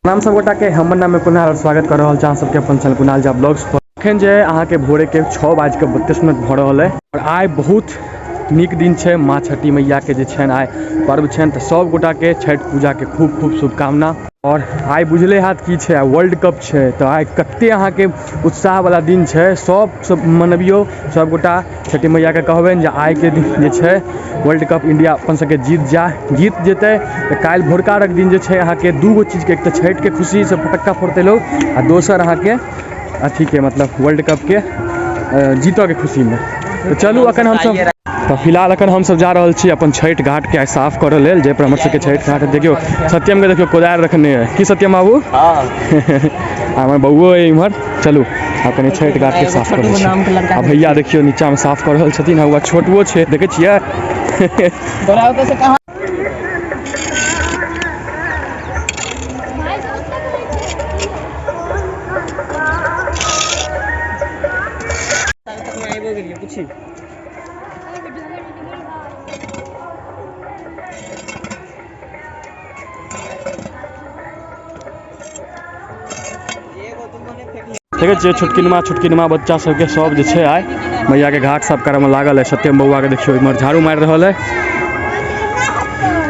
नाम सब गोटा के हमर नाम कुणाल और स्वागत कर रहल छी अहाँ सबके अपन चैनल कुणाल झा ब्लॉग्स पर। अखन जे अहाँ के भोरे के 6:32 भऽ रहल है और आइ बहुत नीक दिन छै, माँ छठी मैया के जे छनि आइ पर्व छनि, तऽ सब गोटा के छठि पूजा के खूब खूब शुभकामना। और आइ बुझले हैत की छै, आइ वर्ल्ड कप छै, तऽ आइ कते अहाँ के उत्साह वाला दिन छै। सब सब मनबियौ, सब गोटा छठी मैया के कहबनि जे आइ के दिन जे छै वर्ल्ड कप इंडिया अपन सबके जीत जा, जीत जेतै तऽ काल्हि भोरका अर्घ दिन जे छै अहाँके दूगो चीजके, एक तऽ छठिके खुशीसँ फटक्का फोड़तै लोक आ दोसर अहाँके अथीके मतलब वर्ल्ड कपके जीतऽके खुशीमे। तऽ चलू अखन हमसब तऽ फिलहाल अखन हमसब जा रहल छी अपन छठि घाटके आइ साफ करऽ लेल, जाहिपर हमर सबके छठि घाट। देखियौ सत्यमके देखियौ कोदारि रखने है, की सत्यम बाबू? हमर बौओ अइ इम्हर। चलू आब कनि छठि घाटके साफ करै छी। आ भैया देखियौ नीचाँमे साफ कऽ रहल छथिन, आ छोटुओ छै, देखै छियै। देखै छियै छोटकिनमा छोटकिनमा बच्चा सबके सब जे छै आइ मैयाके घाट साफ करऽमे लागल है। सत्यम बौआके देखियौ इम्हर झाड़ू मारि रहल है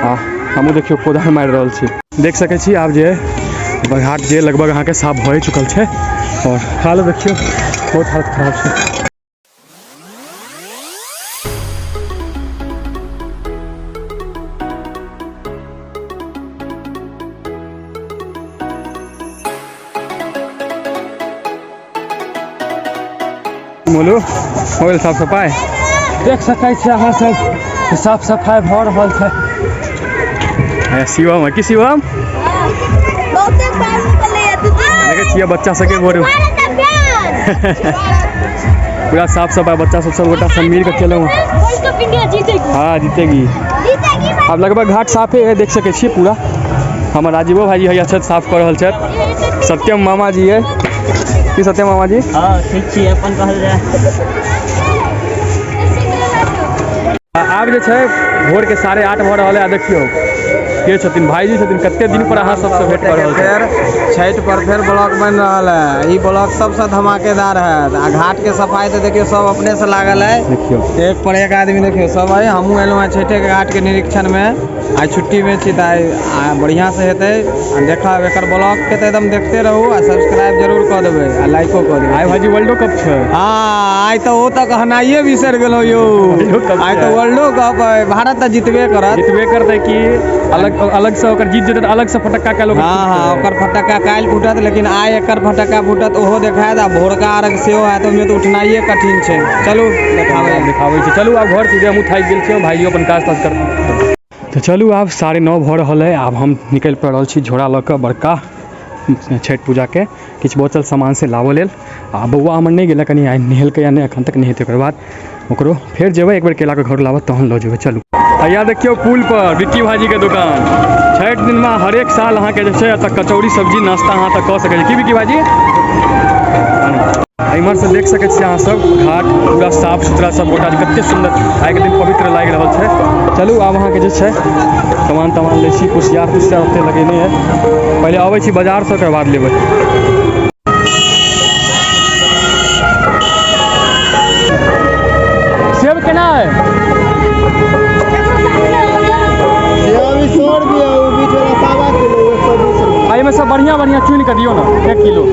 आ हमहूँ देखियौ कोदारि मारि रहल छी। देख सकै छी आब जे घाट जे लगभग अहाँके साफ भए चुकल छै और हालत देखियौ बहुत हालत खराब छै। बोलू हो गेल साफ सफाइ? देख सकै छी अहाँ सब साफ सफाइ भऽ रहल छै। शिवम की शिवम देखै छियै बच्चा सबके भोरे पूरा साफ सफाइ बच्चा सब सब गोटा सब मिल के केलहुँ। हाँ जीतेगी। आब लगभग घाट साफे है, देख सकै छियै पूरा। हमर राजीवो भाईजी हैया छथि, साफ कऽ रहल छथि। सत्यम मामा जी है, की सत्यम मामा जी? हाँ ठीक छी, अपन कहल जाय। आब जे छै भोर के 8:30 भऽ रहल है। आ देखियौ के छथिन, भाईजी छथिन। कते दिन पर अहाँ सबसँ भेंट कऽ रहल छी। फेर छठि पर फेर ब्लॉक बनि रहल है, ई ब्लॉक सबसँ धमाकेदार है। आ घाट के सफाई तऽ देखियौ सब अपने से लागल है, देखियौ एक पर एक आदमी देखियौ सब है। हमहूँ एलहुँ हँ छठि के घाट के निरीक्षण में, आइ छुट्टी में छी तऽ आइ बढ़िआँ से हेतै। आ देखब एकर ब्लॉग के तऽ एकदम देखते रहू आ सब्सक्राइब जरूर कऽ देबै आ लाइको कऽ देबै। आइ भाईजी वर्ल्डो कप छै। हाँ आइ तऽ ओ तऽ कहनाइए बिसरि गेलहुँ यौ, आइ तऽ वर्ल्डो कप है, भारत तऽ जीतबे करत। जीतबे करतै कि अलग अलग से ओकर जीत जेतै तऽ अलग से फटक्का काल्हि। हाँ हाँ ओकर फटक्का काल्हि फूटत, लेकिन आइ एकर फटक्का फूटत ओहो देखायत। आ भोरका अर्घ सेहो हैत, ओहिमे तऽ उठनाइए कठिन छै। चलू देखाबै देखाबै छी। चलू आब घर सीधे, हमहूँ थाकि गेल छी, भाइयो अपन काज ताज करतै। तऽ चलू आब 9:30 भऽ रहल है। आब हम निकलि पड़ि रहल छी झोरा लऽ कऽ बड़का छठि पूजाके किछु बचल सामान से लाबऽ लेल। आ बौआ हमर नहि गेलै, कनि आइ नहेलकै या नहि एखन तक नहेतै, ओकर बाद ओकरो फेर जेबै एक बेर केलाके घर लाबऽ तहन लऽ जेबै। चलू हैया देखियौ पुल पर विक्की भाईजीके दुकान। छठि दिनमे हरेक साल अहाँके जे छै एतऽ कचौड़ी सब्जी नाश्ता अहाँ एतऽ कऽ सकै छी। की विक्की भाईजी? एम्हर से देख सकै छियै अहाँ सब घाट पूरा साफ सुथरा सब गोटा कते सुन्दर आइके दिन पवित्र लागि रहल छै। चलू आब अहाँके जे छै सामान तामान लै छी, कुसियार तुसियार ओते लगेने है, पहिले अबै छी बाजारसँ ओकर बाद लेबै। सेब केना है? एहिमे सब बढ़िया बढ़िया चुनि कऽ दियौ ने 1 किलो।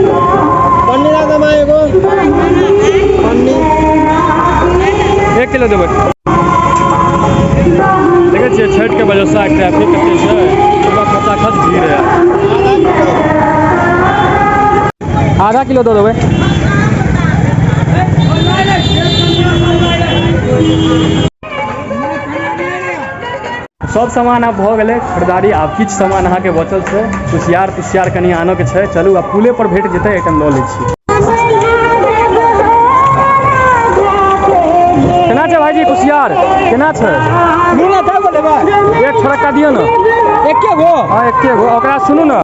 1 किलो देबै। देखै छियै छठि के वजह से ट्रैफिक कते छै, पूरा खचाखच भीड़ है। आधा किलो दऽ देबै। सब सामान आब भऽ गेलै खरीदारी, आब किछु सामान अहाँके बचल छै, कुसियार तुसियार कनि आनऽके छै। चलू आब पुले पर भेट जेतै, एहिठाम लऽ लै छी। केना छै भाईजी कुसियार, केना छै? एक छोड़क्का दियौ ने। एके गो? हाँ एके गो। ओकरा सुनू ने,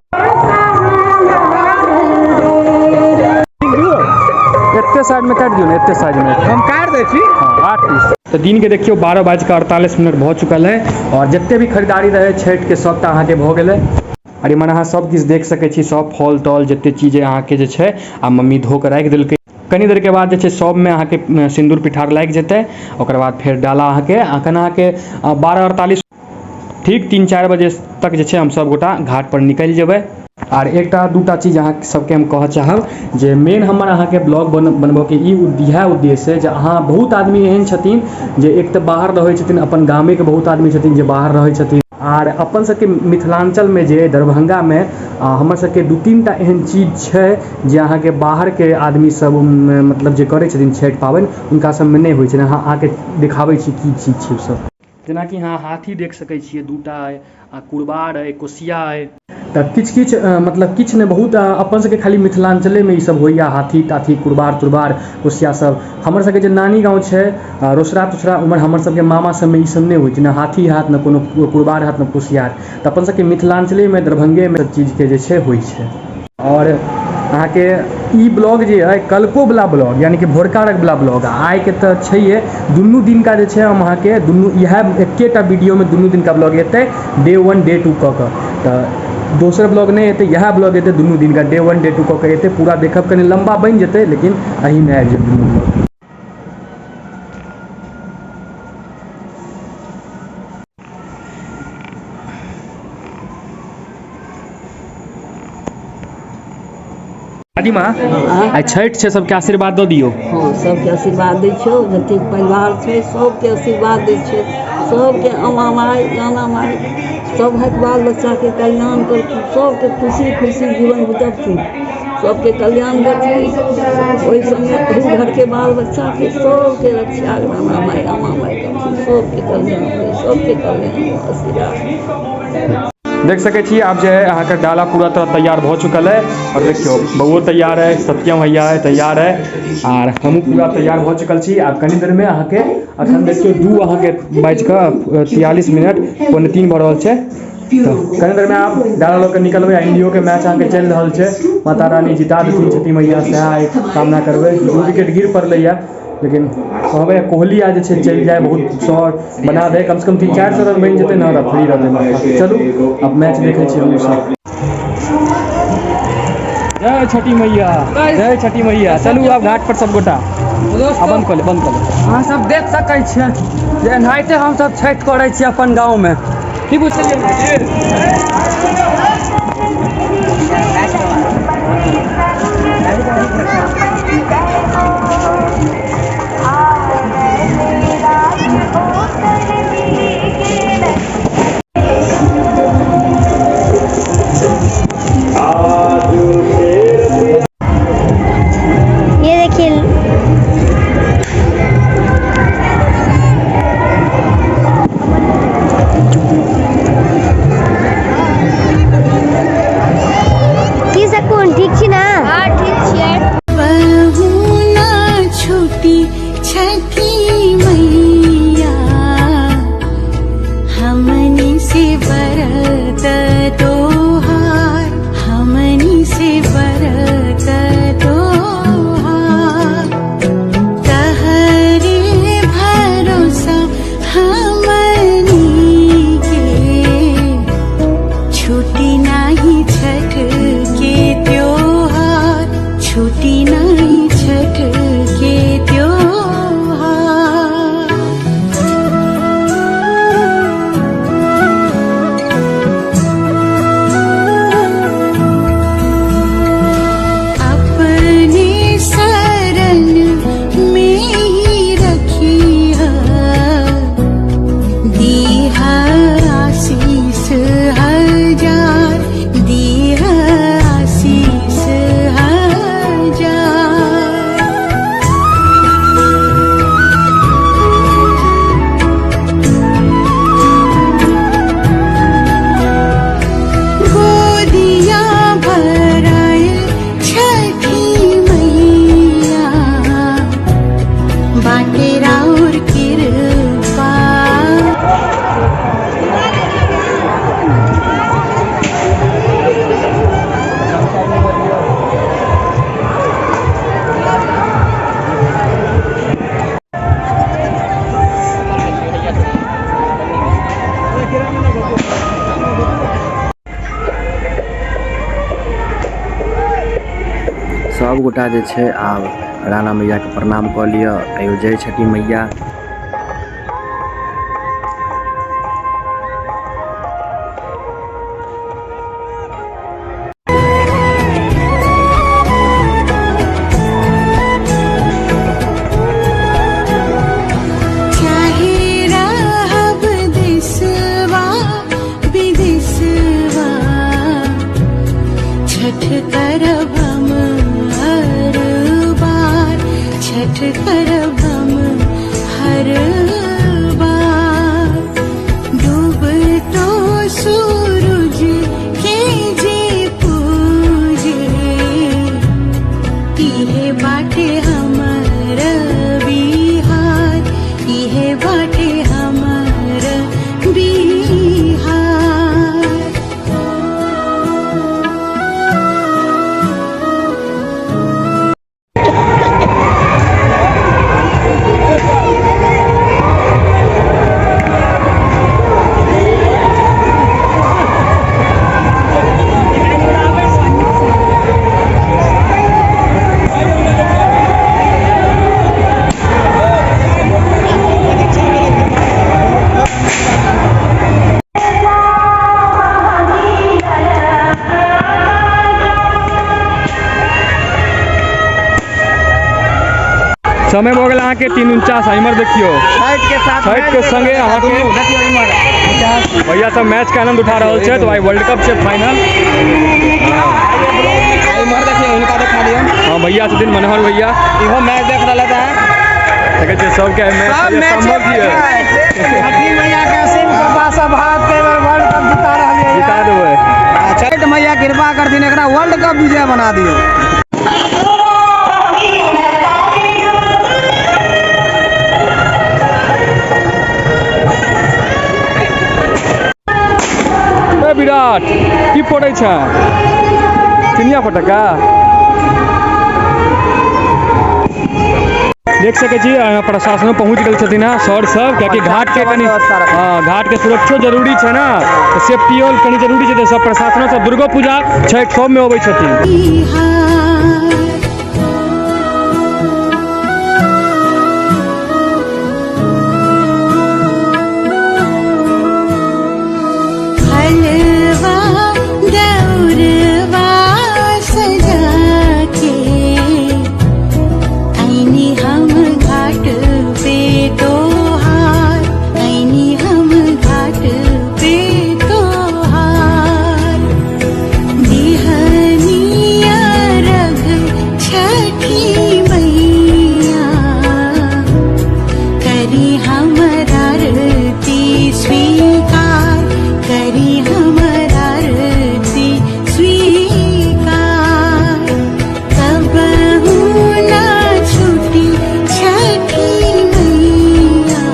एते साइड में काटि दियौ ने, एते साइज में हम काटि दै छी। हाँ 8 पीस। तऽ दिन के देखियौ 12:48 भऽ चुकल है और जते भी खरीदारी रहै छठि के सबटा अहाँके भऽ गेलै। आओर इमहर अहाँ सब किछु देख सकै छी, सब फल तल जते चीज अहाँके जे छै आ मम्मी धो कऽ राखि देलकै। कनी देरके बाद जे छै सबमे अहाँके सिन्दूर पिठार लागि जेतै। ओकर बाद फेर डाला अहाँके अखन अहाँके 12:48 ठीक 3-4 बजे तक जे छै हम सब गोटा घाट पर निकलि जेबै। आर एकटा दूटा चीज अहाँ सबके हम कहऽ चाहब जे मेन हमर अहाँके ब्लॉग बनबऽके इएह उद्देश्य है जे अहाँ बहुत आदमी एहन छथिन जे एक तऽ बाहर रहै छथिन, अपन गामेके बहुत आदमी छथिन जे बाहर रहै छथिन। आर अपन सबके मिथिलाञ्चलमे जे दरभंगामे हमर सबके 2-3 टा एहन चीज छै जे अहाँके बाहरके आदमी सब मतलब जे करै छथिन छठि पाबनि हुनका सबमे नहि होइ छै। अहाँके देखाबै छी की चीज छै ओसब। जेनाकि अहाँ हाथी देख सकै छियै 2टा अइ, आ कुरबार अइ, कोसिया अइ। तऽ किछु किछु मतलब किछु नहि बहुत अपन सबके खाली मिथिलाञ्चलेमे ई सब होइए, हाथी ताथी कुरबार तुरबार कोसिया सब। हमर सबके जे नानी गाँव छै रोसड़ा तोसड़ा उमहर हमर सबके मामा सबमे ई सब नहि होइ छै, ने हाथी हैत ने कोनो कुरबार हैत ने कोसिया हैत। तऽ अपन सबके मिथिलाञ्चलेमे दरभंगेमे सब चीजके जे छै होइ छै। आओर अहाँके ई ब्लॉग जे अइ कलकोवला ब्लॉग यानि कि भोरका अर्घवला ब्लॉग आइके तऽ छैहे, दुनू दिनका जे छै हम अहाँके दुनू इएह एकेटा वीडियोमे दुनू दिनका ब्लॉग एतै, डे 1 डे 2 कऽ कऽ। तऽ दोसर ब्लॉग नहि एतै, इएह ब्लॉग एतै दुनू दिनका, डे 1 डे 2 कऽ कऽ एतै। पूरा देखब, कनि लम्बा बनि जेतै लेकिन एहिमे आबि जेतै दुनू ब्लॉग। दादी माँ, आइ छठि छै, सबके आशीर्वाद दऽ दियौ। हँ, सबके आशीर्वाद दै छियौ, जतेक परिवार छै सबके आशीर्वाद दै छियै, सबके अमा माइ नाना माइ सबहक बाल बच्चाके कल्याण करथुन, सबके खुशी खुशी जीवन बितबथिन, सबके कल्याण करथिन। ओहि समय ओहि घरके बाल बच्चाके सबके रक्षा नाना माइ अमा माइ करथिन, सबके कल्याण होइ, सबके कल्याण हो, आशीर्वाद। देख सकै छी आब जे है अहाँके डाला पूरा तरह तैयार भऽ चुकल है। और देखियौ बौओ तैयार है, सत्यम भैया है तैयार है, आर हमहूँ पूरा तैयार भऽ चुकल छी। आब कनी देरमे अहाँके अखन देखियौ 2 अहाँके बाजि कऽ 43 मिनट 2:45 भऽ रहल छै। तऽ कनी देरमे आब डाला लऽ कऽ निकलबै। आ इंडियोके मैच अहाँके चलि रहल छै, माता रानी जिता देथिन छठी मैया, सएह आइ कामना करबै। 2 विकेट गिर पड़लैए, लेकिन कहबै कोहली आ जे छै चलि जाय, बहुत शॉट बना दे, कमसँ कम 300-400 रन बनि जेतै ने तऽ फ्री रहतै माथा। चलू अब मैच देखै छियै हमहूँ सब। जय छठी मैया, जय छठी मैया। चलू आब घाट पर सब गोटा। आ बंद कऽ ले, बंद कऽ ले। अहाँ सब देख सकै छियै जे एनाहिते हमसब छठि करै छियै अपन गाँवमे। की बुझलियै? ये देखिए की सकून, ठीक छी ना? हाँ, ठीक छियै। सब गोटा जे छै आब राणा मैयाके प्रणाम कऽ लिअ, कहियो जय छठी मैया। चाहे रहब देसवा विदेसवा, छठ करब हम हर बार, छठ करब हम हर बार। डूबतो सूरज के जे पूजे, इहे बाटे हमर बिहार, इहे बाटे हमर बिहार। समय भऽ गेल अहाँके 3:49। इम्हर देखियौ छठि के साथ छठि के संगे अहाँके देखियौ इम्हर भैया सब मैच के आनंद उठा रहल छै। तो आइ वर्ल्ड कप छै फाइनल। इम्हर देखियौ, हिनका देखा दियौ। हाँ, भैया छथिन मनोहर भैया, इहो मैच देख रहल है। देखै छियै सबके आइ मैच सब मैच सम्भव यऽ। छठी मैया के असीम कृपा से भारत के वर्ल्ड कप जिता रहल है। जिता देबै। छठ मैया कृपा कर दिन एकरा वर्ल्ड कप विजय बना दियौ। ए विराट, की फोड़ै छै? चिनिया फटक्का देख सकै छी। प्रशासनो पहुँच गेल छथिन हँ सर सब, कियाकि घाट के कनि, हँ, घाट के सुरक्षो जरूरी छै ने, तऽ सेफ्टियो कनि जरूरी छै, तऽ सब प्रशासनो सब दुर्गो पूजा छठि सबमे अबै छथिन। बिहार। हलवा दौरवा सजा के ऐनी हम घाट पे तोहार, ऐनी हम घाट पे तोहार। बिहनिया रघ छठी मैया, करी हमर आरती स्वीकार, करी हमर आरती स्वीकार। कबहू ना छूटी छठी मैया,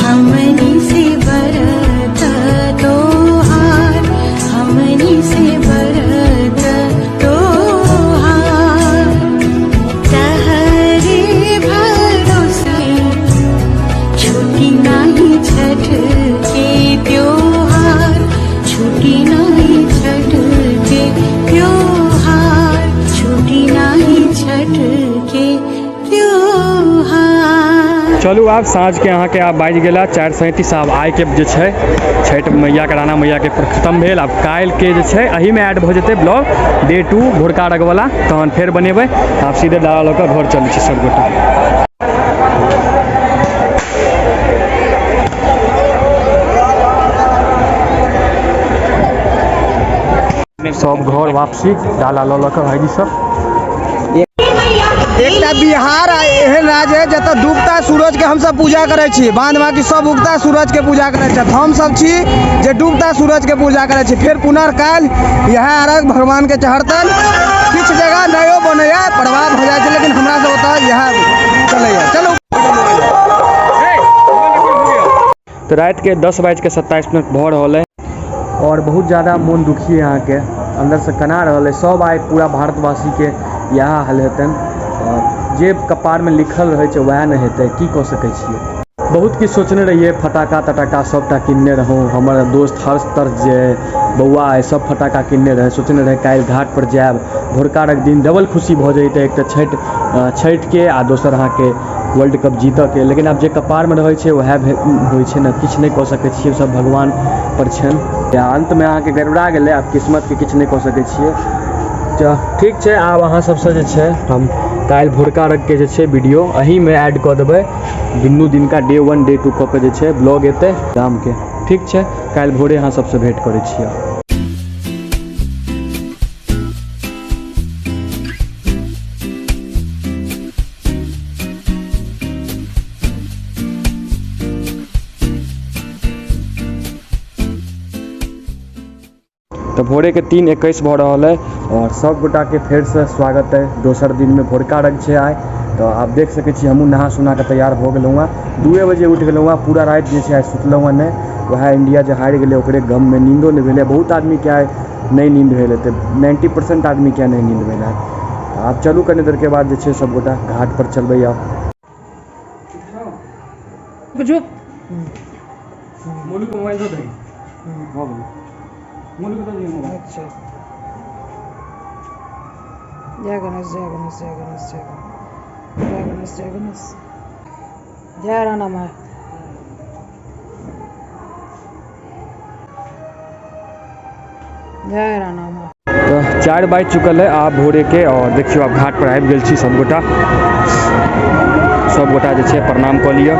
हमनी से बरत तोहार, हमनी से बरत तोहार। तहरे भरोसे छुटी नाही छठ के त्योहार, छुटी नाही छठ के त्योहार, छुटी नाही छठ के त्योहार। चलू आब साँझ के अहाँके आब बाजि गेला 4:37। आब आइ के जे छै छठि मैया के राणा मैया के खत्म भेल। आब काल्हि के जे छै एहिमे ऐड भऽ जेतै ब्लॉग डे 2 भोरका अर्घ वाला, तहन फेर बनेबै। आब सीधे डाला लऽ कऽ घर चलै छी सबगोटा। सब घर वापसी डाला लऽ लऽ कऽ भाईजी सब। एकटा बिहार एहन राज्य है जतऽ डूबता सूरज के हमसब पूजा करै छी, बाद बाकी सब उगता सूरज के पूजा करै छथि। हमसब छी जे डूबता सूरज के पूजा करै छी। फेर पुनर्काल इएह अर्घ भगवान के चढ़तन। किछु जगह नयो बनैया, प्रभाव भऽ जाइ छै, लेकिन हमरा सब ओतऽ इएह चलैया। चलू। तऽ राति के 10:27 भऽ रहल है और बहुत ज़्यादा मोन दुखी है, अहाँके अंदर से कना रहल है। सब आइ पूरा भारतवासी के इएह हाल हेतनि। तऽ जे कपारमे लिखल रहै छै वएह ने हेतै, की कऽ सकै छियै। बहुत किछु सोचने रहियै, फटाका तटाका सबटा किनने रहौं। हमर दोस्त हर्ष तर्ष जे बौआ अइ सब फटाका किनने रहै। सोचने रहै काल्हि घाट पर जायब, भोरका अर्घ दिन डबल खुशी भऽ जैतै, एक तऽ छठि छठिके आ दोसर अहाँके वर्ल्ड कप जीतऽके। लेकिन आब जे कपारमे रहै छै वएह होइ छै ने, किछु नहि कऽ सकै छियै, सब भगवान पर छनि। आ अन्तमे अहाँके गड़बड़ा गेलै, आब किस्मतके किछु नहि कऽ सकै छियै। तऽ ठीक छै, आब अहाँ सबसँ जे छै हम काल्हि भोरका अर्घके जे छै वीडियो एहीमे ऐड कऽ देबै। दुनू दिनका डे 1 डे 2 कऽ के जे छै ब्लॉग एतै गामके। ठीक छै, काल्हि भोरे अहाँ सबसँ भेँट करै छियै। तऽ भोरेके 3:21 भऽ रहल अइ आओर सब गोटाके फेरसँ स्वागत अइ दोसर दिनमे। भोरका अर्घ छै आइ, तऽ आब देख सकै छी हमहूँ नहा सोना कऽ तैयार भऽ गेलहुँ हँ। 2 बजे उठि गेलहुँ हँ, पूरा राति जे छै आइ सुतलहुँ हँ नहि। वएह इंडिया जे हारि गेलै ओकरे गममे नीन्दो नहि भेलै। बहुत आदमीके आइ नहि नींद भेल हेतै, 90% आदमीके आइ नहि नींद भेल हैत। आब चलू कनि देरके बाद जे छै सब गोटा घाट पर चलबै। आब मोलूके मोबाइल दऽ दही, भऽ गेलै। मोलूके दऽ दही मोबाइल। अच्छा, जय गणेश, जय गणेश, जय गणेश, जय गणेश, जय गणेश, जय गणेश, जय राणा माय, जय राणा माय। तऽ 4 बाजि चुकल है आब भोरेके आओर देखियौ आब घाट पर आबि गेल छी सबगोटा। सबगोटा जे छै प्रणाम कऽ लिअ।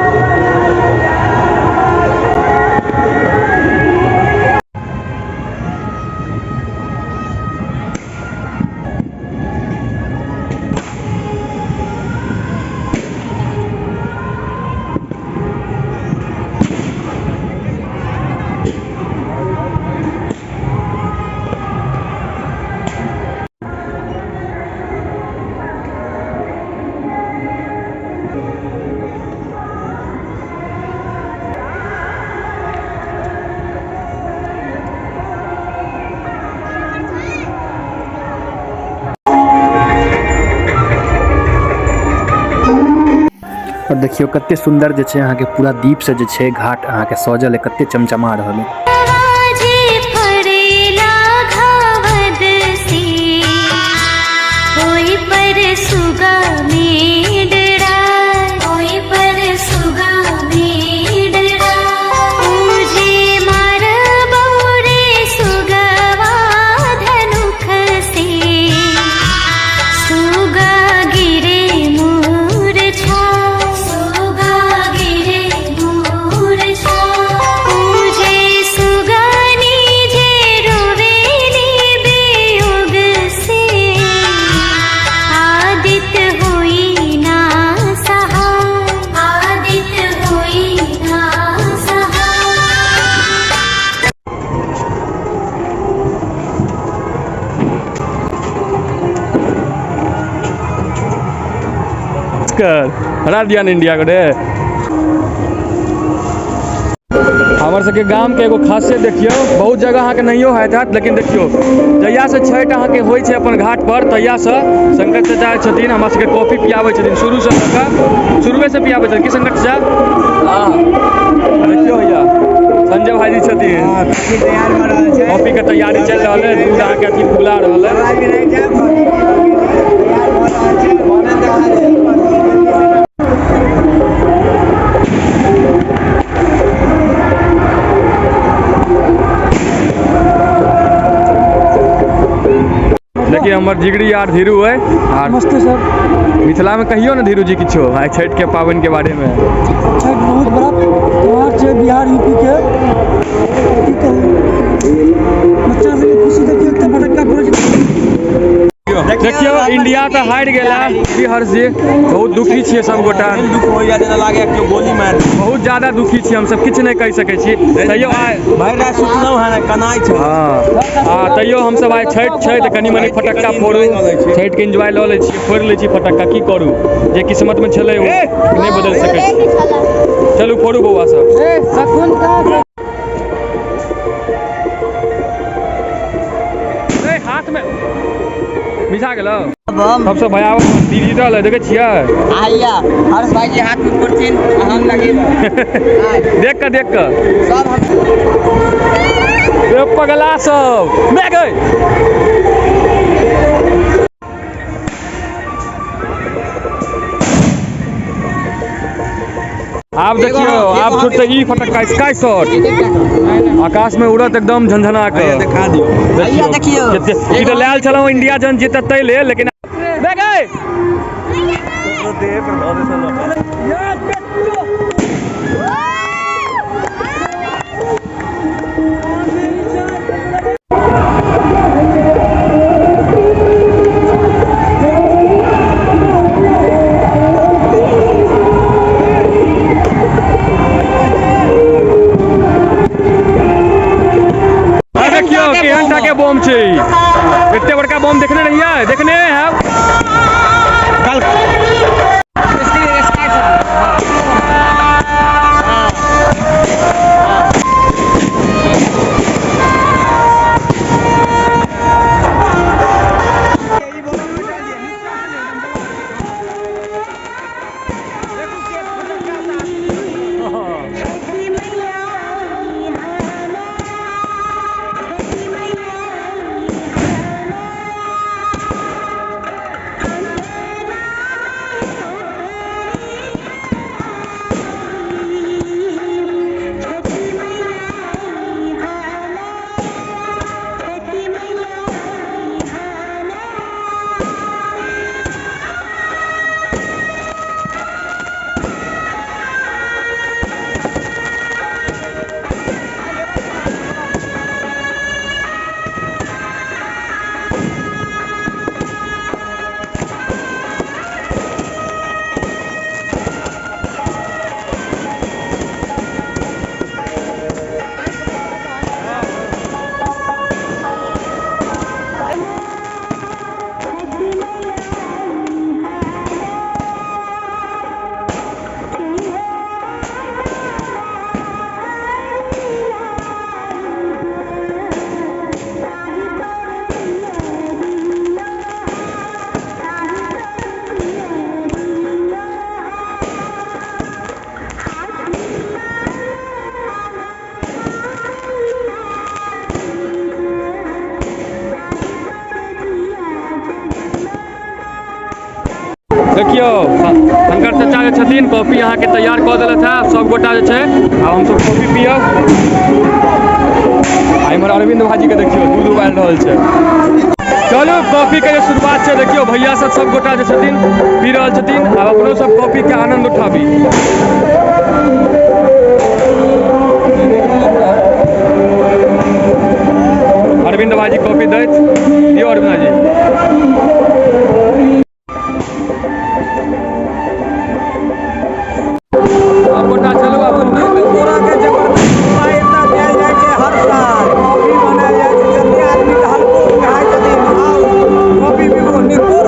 और देखियो कते सुंदर जे छै अहाँके पूरा दीप से जे छै घाट अहाँके सजल है, कते चमचमा रहल है। हरा दिया ने इंडिया को रे। हमर सबके गाम के एगो खासियत देखियौ, बहुत जगह अहाँके नहियो होइत हैत, लेकिन देखियौ जहिया से छठि अहाँके होइ छै अपन घाट पर तहिया से शंकर चाचा छथिन हमर सबके कॉफी पियाबै छथिन, शुरू से लऽ कऽ शुरुए से पियाबै छथिन। की शंकर चाचा? हँ, देखियौ भैया संजय भाईजी छथिन, कॉफी के तैयारी चलि रहल है, दूध अहाँके अथी फुला रहल है। देखिए हमर जिगरी यार धीरू है। नमस्ते सर। मिथिला में कहियो ना धीरू जी किछो आइ छठि के पाबनि के बारे में। छठि बहुत बड़ा त्योहार छै बिहार यूपी के, की कहू बच्चा सबके खुशी देखियौ एकटा फटक्का फोड़ै छै। देखियौ इंडिया तऽ हारि गेला। की हर्ष जी, बहुत दुखी छियै सब गोटा। दुख होइया जेना लागैया केओ गोली मारि देलक। बहुत ज्यादा दुखी छी हमसब, किछु नहि कहि सकै छी। तैयो आइ भरि राति सुतलहुँ हँ, कनाइ छै। हँ, आ तैयो हमसब आइ छठि छै तऽ कनि मनि फटक्का फोड़ू, छठिके एन्जॉय लऽ लै छियै, फोड़ि लै छी फटक्का। की करू, जे किस्मतमे छलै ओ नहि बदलि सकै छी। चलू फोड़ू बौआ सब। हाथ में घिसा गेलौ। सबसे भयावह डिजिटल है, देखै छियै? आइया हर्ष भाई के हाथ में पड़थिन, हम लगेबै। देख कऽ, देख कऽ। सब हम ए पगला सब मैं गए। आब देखियौ, आब छुटतै ई फटक्का, स्काई शॉट, आकाश में उड़त एकदम झनझना के। देखा दियौ। देखियौ। देखियौ। ई तऽ लायल छलहुँ इंडिया जन जीतत तै लेल, लेकिन मैं गए। आ देखियौ केहन टा के बम छै ई। एते बड़का बम देखने रहियै? देखने हैब। कल देखियौ, शंकर चाचा जे छथिन कॉफी अहाँके तैयार कऽ देलथि है। सब गोटा जे छै आब हमसब कॉफी पियब। आ इम्हर अरविंद भाजी के देखियौ दूध उबालि रहल छै। चलू, कॉफी के जे शुरुआत छै, देखियौ भैया सब सब गोटा जे छथिन पी रहल छथिन। आब अपनो सब कॉफी के आनंद उठाबी। अरविंद भाजी कॉफी दैत दियौ। अरविंद भाजी, सब गोटा चलू आब। पूरा के जबरदस्त पाइ एतऽ देल जाइ छै। हर साल कॉफी बनायल जाइ छै। जते आदमी के हल्को खाइ छथिन, आउ कॉफी पीबू निकोर।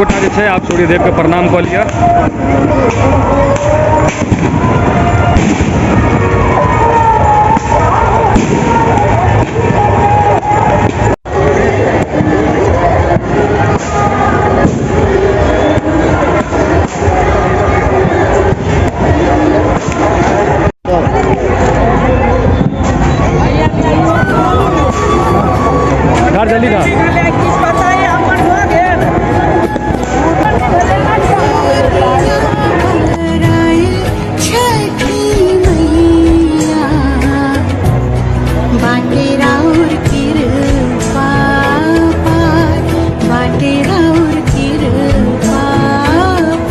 गोटा जे छै आब सूर्यदेवके प्रणाम कऽ लिअ। घर जल्दी घर। छठी मैया बाटे राउर कृपा पार, बाटे राउर कृपा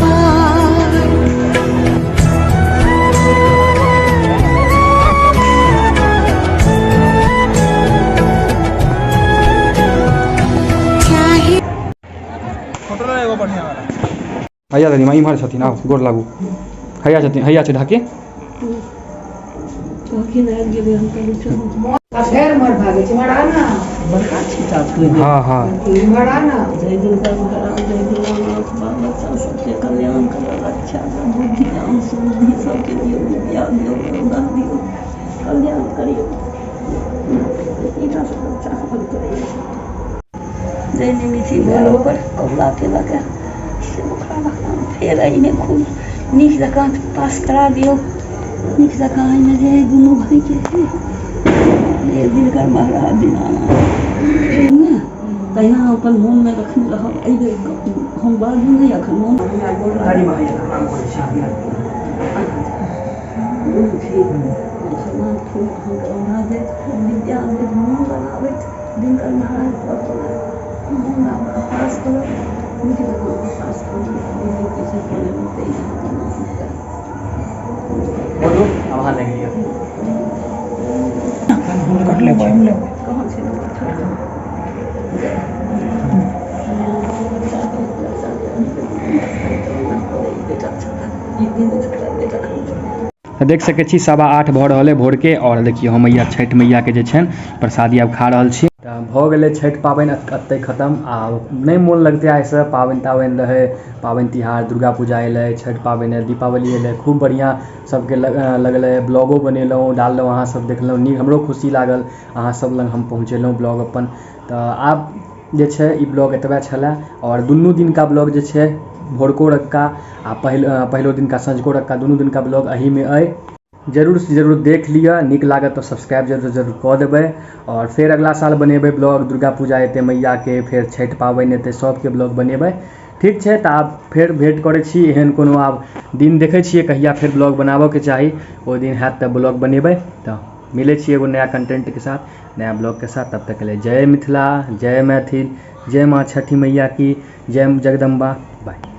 पार। चाहे हैया दादी इम्हर छथिन, आउ गोर लागू। हैया छथिन, हैया छै ढाकी। कहलखिन आबि गेलै, हम कहलियै चलू। हाँ हाँ। जय दुर्गा महाराज, जय दीनानाथ, बाल बच्चा सबके कल्याण करब, अच्छा बुद्धि ज्ञान सुबुद्धि सबके दियौ, विद्या दियौ, करुणा दियौ, कल्याण करियौ। ईटा सब बच्चा हमर करैए। जय निमित्त भेल ओकर कबुला केलक से ओकरा भगवान फेर एहिमे खूब नीक जकाँ पास करा दियौ, नीक जकाँ एहिमे जे दुनू भाइके हे दिनकर महाराज दीनानाथ ने, तहिना हम अपन मोनमे रखने रहब। एहि बेर हम बाजू नहि एखन मोन दादी माँ हैया प्रणाम करै छी। छी। भगवान खूब अहाँके औना दैत, खूब विद्या दैत, मोन लगाबैत। दिनकर महाराज पर मोन पास करब, नीक जकाँ पास करब। किछु कऽ लेलहुँ तऽ अहाँके नाम हैत। बोलू, आब अहाँ लागि लिअ। कहाँ छै छोटका? बेटा छोटा, एक दिन छोटा बेटा। तऽ देख सकै छी 8:15 भऽ रहल अइ भोरके और देखियौ हम मैया छठि मैयाके जे छनि प्रसादी आब खा रहल छी। तऽ भऽ गेलै छठि पाबनि एतहि खतम। आब नहि मोन लगतै आइसँ, पाबनि ताबनि रहै, पाबनि तिहार, दुर्गा पूजा एलै, छठि पाबनि एलै, दीपावली एलै, खूब बढ़िआँ सबके लगलै। ब्लॉगो बनेलहुँ, डाललहुँ, अहाँ सब देखलहुँ, नीक हमरो खुशी लागल, अहाँ सब लग हम पहुँचेलहुँ ब्लॉग अपन। तऽ आब जे छै ई ब्लॉग एतबे छलै और दुनू दिनका ब्लॉग जे छै भोरको रक्का आ पहिलो दिनका सँझुको रक्का, दुनू दिनका ब्लॉग एहिमे अइ। जरूर से जरूर देख लिअ, नीक लागत तऽ सब्सक्राइब जरूर जरूर कऽ देबै। और फेर अगला साल बनेबै ब्लॉग, दुर्गा पूजा एतै मैयाके, फेर छठि पाबनि एतै, सबके ब्लॉग बनेबै। ठीक छै, तऽ आब फेर भेँट करै छी एहन कोनो आब दिन देखै छियै कहिया फेर ब्लॉग बनाबऽके चाही, ओहि दिन हैत तऽ ब्लॉग बनेबै। तऽ मिलै छी एगो नया कंटेंटके साथ, नया ब्लॉगके साथ। तब तक के लिए जय मिथिला, जय मैथिल, जय माँ छठि मैया की जय, जगदम्बा। बाय।